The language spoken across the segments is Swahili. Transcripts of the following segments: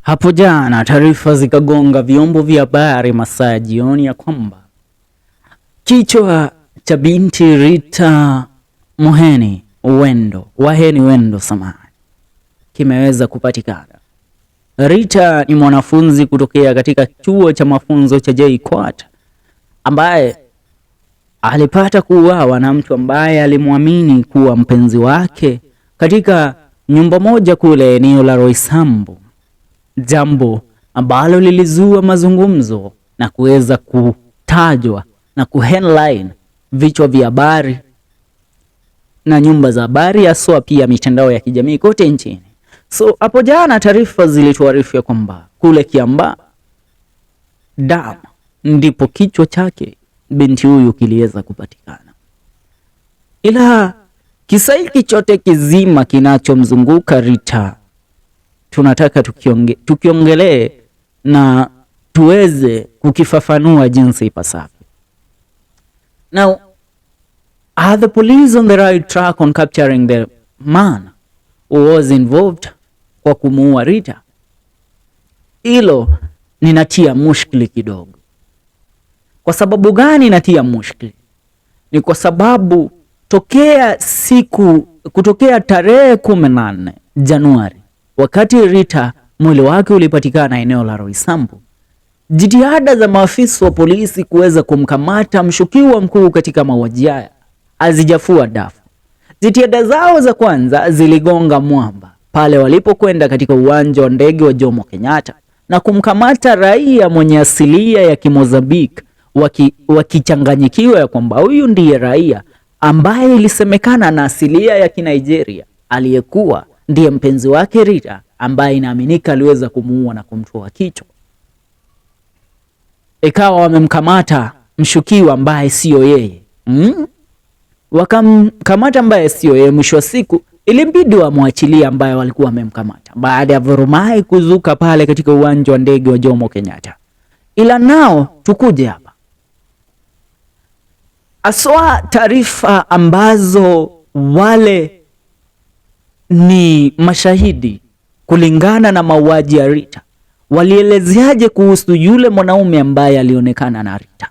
Hapo jana taarifa zikagonga vyombo vya habari masaa ya jioni ya kwamba kichwa cha binti Rita Muheni Wendo, Waheni Wendo samahani, kimeweza kupatikana. Rita ni mwanafunzi kutokea katika chuo cha mafunzo cha JKUAT ambaye alipata kuuawa na mtu ambaye alimwamini kuwa mpenzi wake katika nyumba moja kule eneo la Roysambu, jambo ambalo lilizua mazungumzo na kuweza kutajwa na kuheadline vichwa vya habari na nyumba za habari haswa pia mitandao ya kijamii kote nchini. So hapo jana taarifa zilituarifu ya kwamba kule Kiambaa Dam ndipo kichwa chake binti huyu kiliweza kupatikana, ila kisa hiki chote kizima kinachomzunguka Rita tunataka tukiongelee na tuweze kukifafanua jinsi ipasavyo. Now, are the police on the right track on capturing the man who was involved kwa kumuua Rita? Hilo ninatia mushkili kidogo. Kwa sababu gani natia mushkili? Ni kwa sababu tokea siku kutokea tarehe 14 Januari, wakati Rita mwili wake ulipatikana eneo la Roysambu, jitihada za maafisa wa polisi kuweza kumkamata mshukiwa mkuu katika mauaji haya hazijafua dafu. Jitihada zao za kwanza ziligonga mwamba pale walipokwenda katika uwanja wa ndege wa Jomo Kenyatta na kumkamata raia mwenye asilia ya Kimozambiki, wakichanganyikiwa ya kwamba huyu ndiye raia ambaye ilisemekana na asilia ya Kinigeria aliyekuwa ndiye mpenzi wake Rita, ambaye inaaminika aliweza kumuua na kumtoa kichwa. Ikawa wamemkamata mshukiwa ambaye siyo yeye, Wakamkamata ambaye siyo yeye. Mwisho wa siku ilibidi wamwachilie ambaye walikuwa wamemkamata baada ya vurumai kuzuka pale katika uwanja wa ndege wa Jomo Kenyatta. Ila nao tukuje hapa aswa taarifa ambazo wale ni mashahidi kulingana na mauaji ya Rita walielezeaje kuhusu yule mwanaume ambaye alionekana na Rita?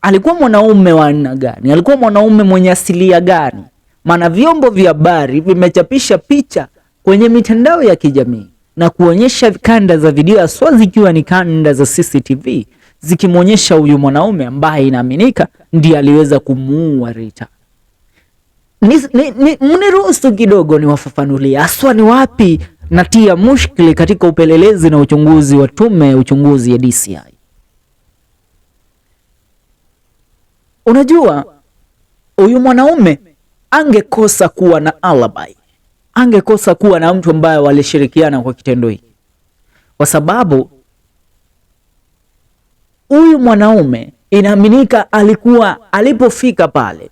Alikuwa mwanaume wa aina gani? Alikuwa mwanaume mwenye asilia gani? Maana vyombo vya habari vimechapisha picha kwenye mitandao ya kijamii na kuonyesha kanda za video, haswa zikiwa ni kanda za CCTV zikimwonyesha huyu mwanaume ambaye inaaminika ndiye aliweza kumuua Rita. Mniruhusu kidogo niwafafanulie haswa ni wapi natia mushkili katika upelelezi na uchunguzi wa tume ya uchunguzi ya DCI. Unajua, huyu mwanaume angekosa kuwa na alibi, angekosa kuwa na mtu ambaye walishirikiana kwa kitendo hiki, kwa sababu huyu mwanaume inaaminika alikuwa alipofika pale,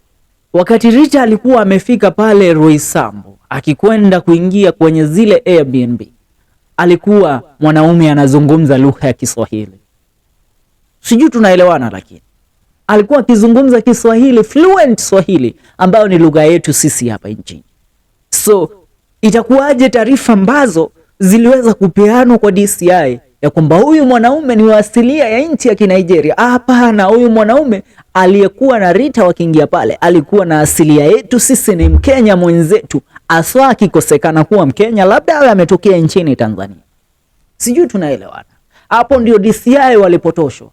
wakati Rita alikuwa amefika pale Roysambu akikwenda kuingia kwenye zile Airbnb, alikuwa mwanaume anazungumza lugha ya Kiswahili, sijui tunaelewana, lakini alikuwa akizungumza Kiswahili fluent Swahili ambayo ni lugha yetu sisi hapa nchini. So itakuwaje taarifa ambazo ziliweza kupeanwa kwa DCI ya kwamba huyu mwanaume ni wa asilia ya nchi ya Kinigeria? Hapana, huyu mwanaume aliyekuwa na Rita wakiingia pale alikuwa na asilia yetu sisi, ni Mkenya mwenzetu, aswa akikosekana kuwa Mkenya labda awe ametokea nchini Tanzania. Sijui tunaelewana. Hapo ndio DCI walipotoshwa.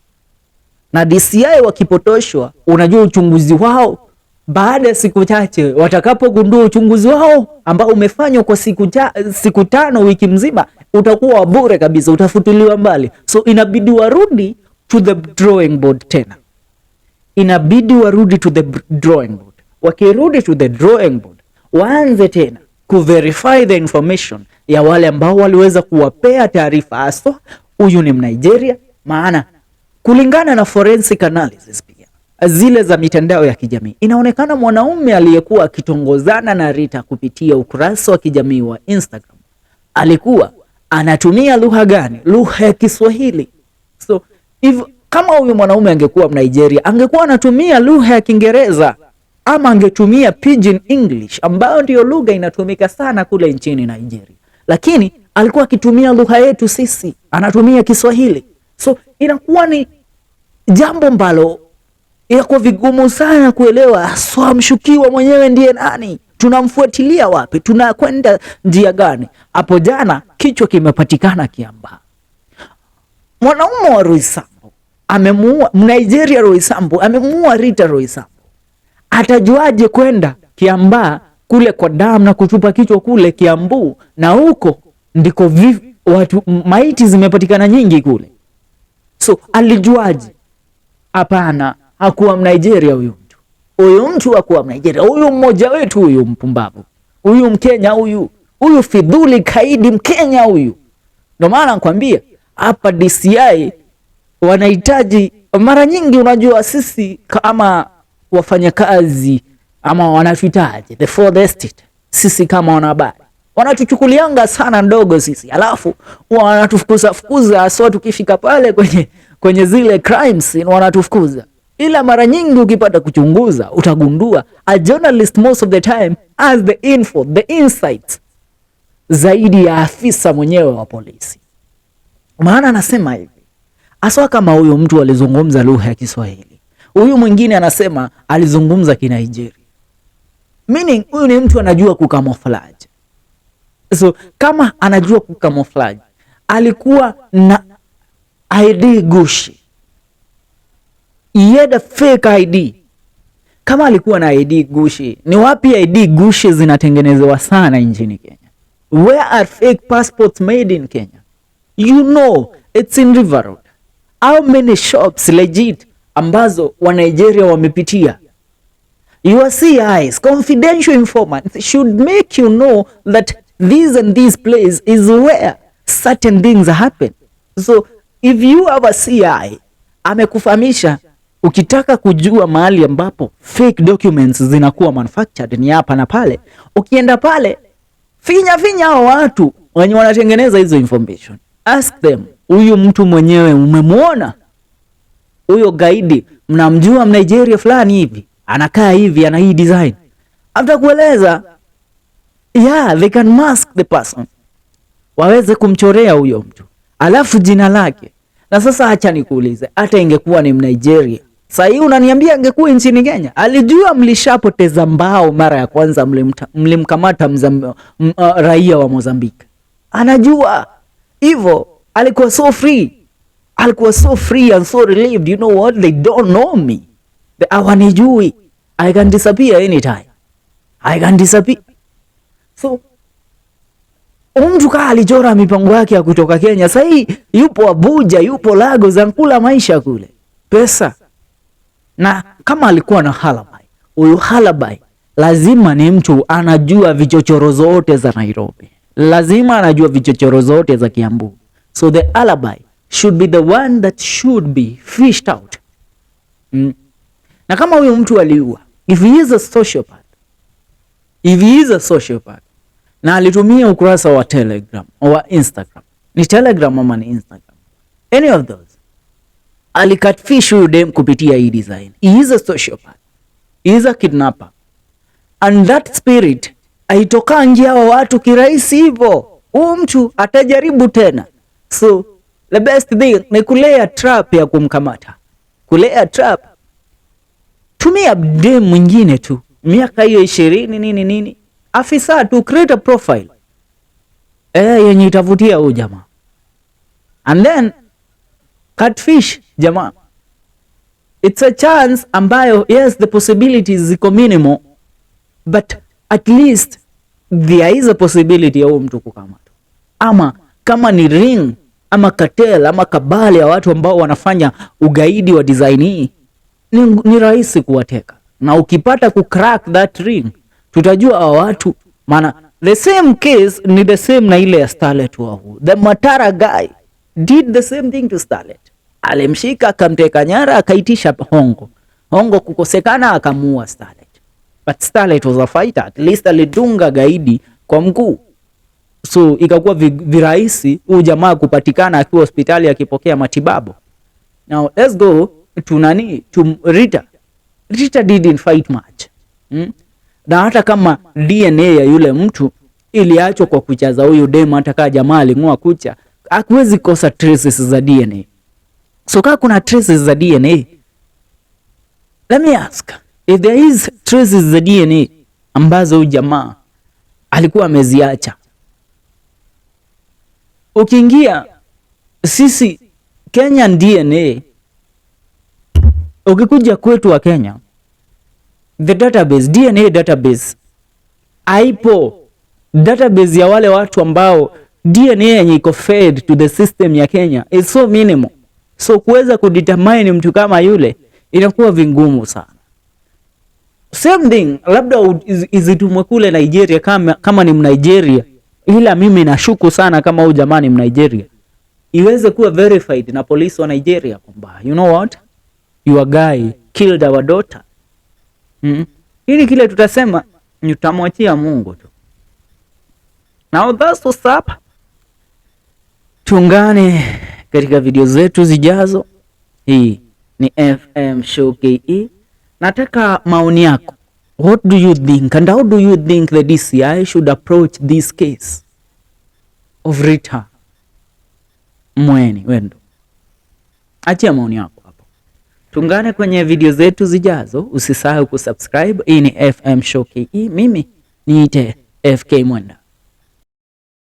Na DCI wakipotoshwa, unajua uchunguzi wao baada ya siku chache watakapogundua uchunguzi wao ambao umefanywa kwa siku 5 wiki mzima utakuwa bure kabisa, utafutiliwa mbali. So inabidi warudi to the drawing board tena, inabidi warudi to the drawing board. Wakirudi to the drawing board, waanze tena kuverify the information ya wale ambao waliweza kuwapea taarifa haswa huyu ni Mnigeria, maana kulingana na forensic analysis pia zile za mitandao ya kijamii inaonekana mwanaume aliyekuwa akitongozana na Rita kupitia ukurasa wa kijamii wa Instagram alikuwa anatumia lugha gani? Lugha ya Kiswahili. So if, kama huyu mwanaume angekuwa Mnigeria angekuwa anatumia lugha ya Kiingereza ama angetumia Pidgin English ambayo ndiyo lugha inatumika sana kule nchini Nigeria. Lakini alikuwa akitumia lugha yetu sisi, anatumia Kiswahili, so inakuwa ni jambo ambalo inakuwa vigumu sana kuelewa haswa mshukiwa mwenyewe ndiye nani, tunamfuatilia wapi, tunakwenda njia gani? Hapo jana kichwa kimepatikana Kiambaa. Mwanaume wa Roysambu amemuua Mnigeria, Roysambu amemuua Rita Roysambu. Atajuaje kwenda Kiambaa kule kwa damu na kutupa kichwa kule Kiambu, na huko ndiko watu maiti zimepatikana nyingi kule. So alijuaje? Hapana, hakuwa Mnigeria huyu mtu. Huyu mtu hakuwa Mnigeria, huyu mmoja wetu, huyu mpumbavu, huyu Mkenya, huyu fidhuli kaidi Mkenya huyu. Ndio maana nakwambia hapa DCI wanahitaji mara nyingi, unajua sisi kama wafanyakazi ama wanatuhitaji the fourth estate, sisi kama wanahabari wanatuchukulianga sana ndogo sisi, alafu wanatufukuza fukuza, haswa tukifika pale kwenye zile crime scene wanatufukuza. Ila mara nyingi ukipata kuchunguza utagundua a journalist most of the time has the info, the insights zaidi ya afisa mwenyewe wa polisi. Maana anasema hivi, haswa kama huyu mtu alizungumza lugha ya Kiswahili, huyu mwingine anasema alizungumza Kinigeria, meaning huyu ni mtu anajua kucamouflage. So kama anajua kucamouflage, alikuwa na ID gushi, he had a fake ID. Kama alikuwa na ID gushi, ni wapi ID gushi zinatengenezewa sana nchini Kenya? Where are fake passports made in Kenya? You know, it's in River Road. How many shops legit ambazo wa Nigeria wamepitia? Your CIs, confidential informants, should make you know that this and this place is where certain things happen. So if you have a CI amekufahamisha, ukitaka kujua mahali ambapo fake documents zinakuwa manufactured ni hapa na pale, ukienda pale finya finya hao watu wenye wanatengeneza hizo information, ask them, huyu mtu mwenyewe umemwona? Huyo gaidi mnamjua, Mnigeria fulani hivi anakaa hivi, ana hii design, atakueleza. Yeah, they can mask the person, waweze kumchorea huyo mtu alafu jina lake. Na sasa acha nikuulize, hata ingekuwa ni Mnigeria sasa hii unaniambia angekuwa nchini Kenya, alijua mlishapoteza mbao mara ya kwanza mlimkamata raia wa Mozambique, anajua hivyo. Alikuwa so free, alikuwa so free and so relieved. You know what, they don't know me, hawanijui, I can disappear anytime, I can disappear. So mtu kaa alichora mipango yake ya kutoka Kenya, sasa hii yupo Abuja, yupo Lagos, ankula maisha kule, pesa. Na kama alikuwa na alibi, huyu alibi lazima ni mtu anajua vichochoro zote za Nairobi, lazima anajua vichochoro zote za Kiambu. So the alibi should be the one that should be fished out. Na kama huyu mtu aliua, if he is a sociopath, if he is a sociopath, na alitumia ukurasa wa Telegram wa Instagram, ni Telegram ama ni Instagram, any of those, alicatfish huyu dem kupitia hii design. He is a sociopath, he is a kidnapper, and that spirit haitokangi hawa watu kirahisi hivyo. Huyu mtu atajaribu tena, so the best thing ni kulea trap ya kumkamata, kulea trap. Tumia dem mwingine tu miaka hiyo 20 nini nini, afisa tu create a profile yenye itavutia huyu jamaa and then catfish jamaa. It's a chance ambayo, yes, the possibilities ziko minimal, but at least there is a possibility ya huyu mtu kukamatwa, ama kama ni ring ama cartel ama cabal ya watu ambao wanafanya ugaidi wa design hii, ni rahisi kuwateka, na ukipata ku crack that ring tutajua hawa watu, maana the same case ni the same na ile ya Starlet Wahu. The Matara guy did the same thing to Starlet, alimshika akamteka nyara, akaitisha hongo, hongo kukosekana, akamuua Starlet. But Starlet was a fighter, at least alidunga gaidi kwa mguu, so ikakuwa virahisi huyu jamaa kupatikana akiwa hospitali akipokea matibabu. Now let's go to nani, to Rita. Rita didn't fight much. Na hata kama DNA ya yule mtu Iliachwa kwa kucha za huyu demu, hata kama jamaa aling'oa kucha, hakuwezi kosa traces za DNA. So kama kuna traces za DNA, let me ask if there is traces za DNA ambazo huyu jamaa alikuwa ameziacha. Ukiingia sisi Kenyan DNA, ukikuja kwetu wa Kenya, the database, DNA database haipo. Database ya wale watu ambao DNA yenye iko fed to the system ya Kenya is so minimal, so kuweza kudetermine mtu kama yule inakuwa vingumu sana. Same thing labda izitumwe kule Nigeria kama ni Mnigeria, ila mimi nashuku sana kama huyu jamaa ni Mnigeria, iweze kuwa verified na polisi wa Nigeria kwamba, "You know what, your guy killed our daughter." Ili kile tutasema ni tutamwachia Mungu tu. Now that's what's up. Tuungane katika video zetu zijazo. Hii ni FM Show KE. Nataka maoni yako. What do you think and how do you think the DCI should approach this case of Rita Mueni Wendo? Achia maoni yako hapo. Tuungane kwenye video zetu zijazo. Usisahau kusubscribe. Hii ni FM Show KE. Mimi niite FK Mwenda.